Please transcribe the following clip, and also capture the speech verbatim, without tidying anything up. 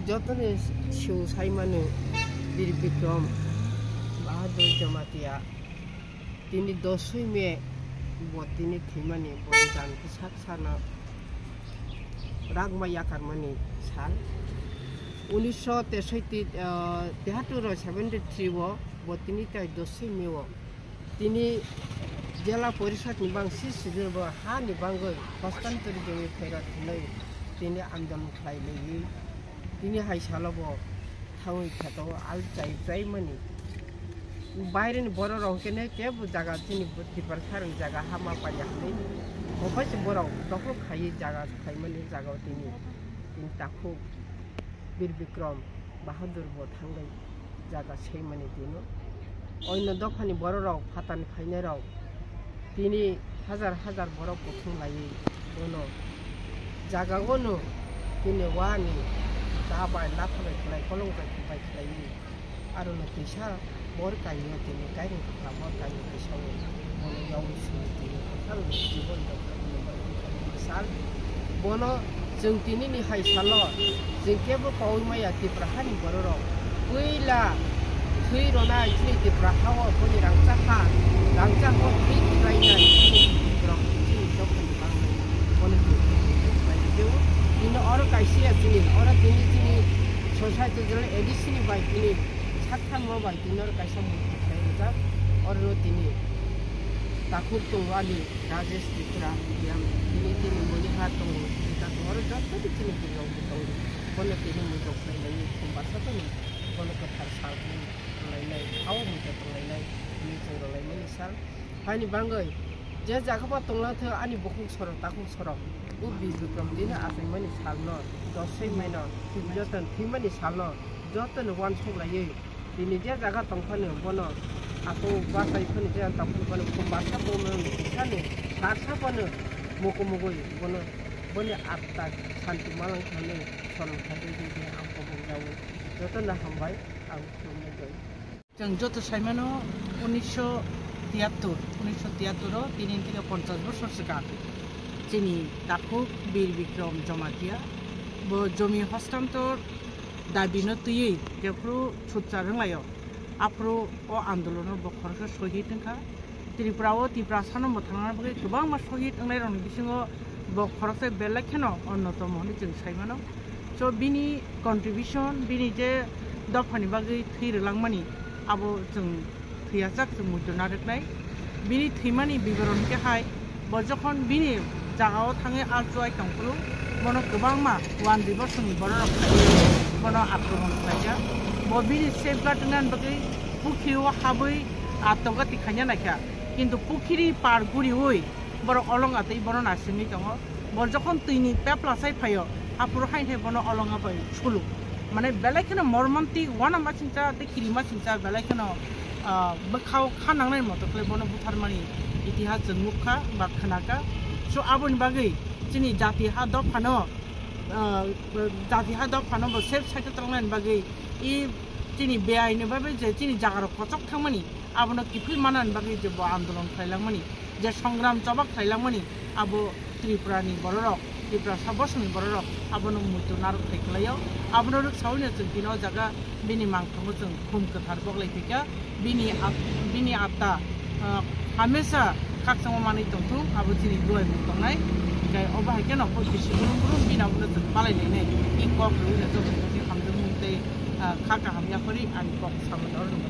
Jotoni siu saimani Bir Bikram Bahadur Jamatia, tini dosoi May bo tini thwimani, bo jan khe sak sana rangma yakarmani sal. Unisho tesoi ti, ah, tihatur seventy three o bo tini tai dosoi May o tini Jela Porishad ni bang si sijil bo ha ni bangoi hostantori jemi phaira thwnai tini andolon khlai laiwi tini hai salo bo thangwi kheto al chai chai mani. Baire ni borok rok khe ne kebo jaga chini Tiprasa rok jaga hama paiya hwnwi ophai se borok dokhol khaiwi jaga khlaimani jaga o tini, tini takhuk Bir Bikram Bahadur bo thangwi jaga seimani tino. Oino dophani borok rok phatani khainai rok tini hajar hajar borok kuthum laiwi bono jaga o no tini wani da bai latha bai khlai kolong bai khlai khlaiwi. Aro no kisa bor kainwi tini kairing kha bor kainwi kisa o bono yawi simi tini kwtal jibon rok sal. Bono chwng tini ni hai salo chwng kebo kaui maya Tipra hani borok rok puila thwi rwnai chini Tipra ha o boni rangchak ha, rangchak o thwi khlainai chini borok chini dophani bangnai bono chwng khlai tini oro kaisa ya chini oro tini chini society jora A D C ni bai tini Saktharma bai tini oro kaisa murti khlai rijak. Oro tini takhuk tongo ani Rajesh Tripura Medium. Tini tini muni ha tongo, ita tongo, oro joto tini tini rok bo tongo. Bono tini mui rok khlai lai, khum basa toni bono kwthar sal hwnwi tonglai lai, hao mui rok tonglai lai, hwnwi chwng rwlai mani sal. Haini bangwi je jaga ba tonglang thung ani bukhuk sorok takhuk sorok, o Bir Bikram tini achaimani salno, dosoi maino, jotono thwimani salno, jotono uansuk laiwi tini je jaga tongphano bono aswk bachai phano je tongphano bono khum basa bono kisano sarsa bono muku mugui bono boni atta santi malang thani sorom khaidi di ang kobong jawi jotono hambai ang khulumjak. Chwng joto saimano unisho tiyattor, unisho tiyattor o tini theke ponchash bosor swkang chini takhuk Bir Bikram Jamatia bo jomi hostantor dabi no twiwi jephru sutchar wnglaio aphuru o andolono bo khoroksa sohid wngkha. Tripura o Tiprasa no mwthangna bagwi kwbangma sohid wngnai rokni bisingo bo khoroksa belai kheno onnotomo hwnwi chwng saimano. So bini contribution, bini je dophani bagwi thwi rwlangmani, abo chwng thwiyachak chwng muitu narwknai. Bini thwimani biboron khe hai, bo jokhon bini jagao thangwi alchuai tongphuru, bono kwbangma one divorce ni bororok khlaiwi bono akromon khlaijak. Bo bini safeguard wngnani bagwi pukhiri o habwi attoga tikhaina naikha, kintu pukhiri par guriwi borok olonga twi bono naisingwi tongo. Bo jokhon twini pepla sai phaio, aphuru haino bono olonga bai sulu. Mane belai kheno mormantik uanama singcha tei kirima singcha belai kheno, ah, bwkhao kha nangnai moto khlai bono butharmani itihas chwng nukha ba khnakha. So aboni bagwi chini jati ha dophano, ah, jati ha dophano bo safe side o tonglaini bagwi i chini beaini bagwi je chini jagarok kochok thangmani abono kiphil manani bagwi je bo andolon khlailangmani, je songram choba khlailangmani, abo Tripura ni bororok, Tiprasa bosongni bororok abono muitu narwk khai kwlaio. Abono rwksaui no chwng tini o jaga bini mangthango chwng khum kwthar boklai phaikha. Bini at-, bini atta, ah, hamesa khakchangma manwi tongthung, abo chini duai mung tongnai. Hinkhe obo hai kheno koi bisi gurung gurung bini abono chwng palai lainai. I kok rwui no joto hamjakmung tei, ah, kha kaham yaphari ani kok samo oro no.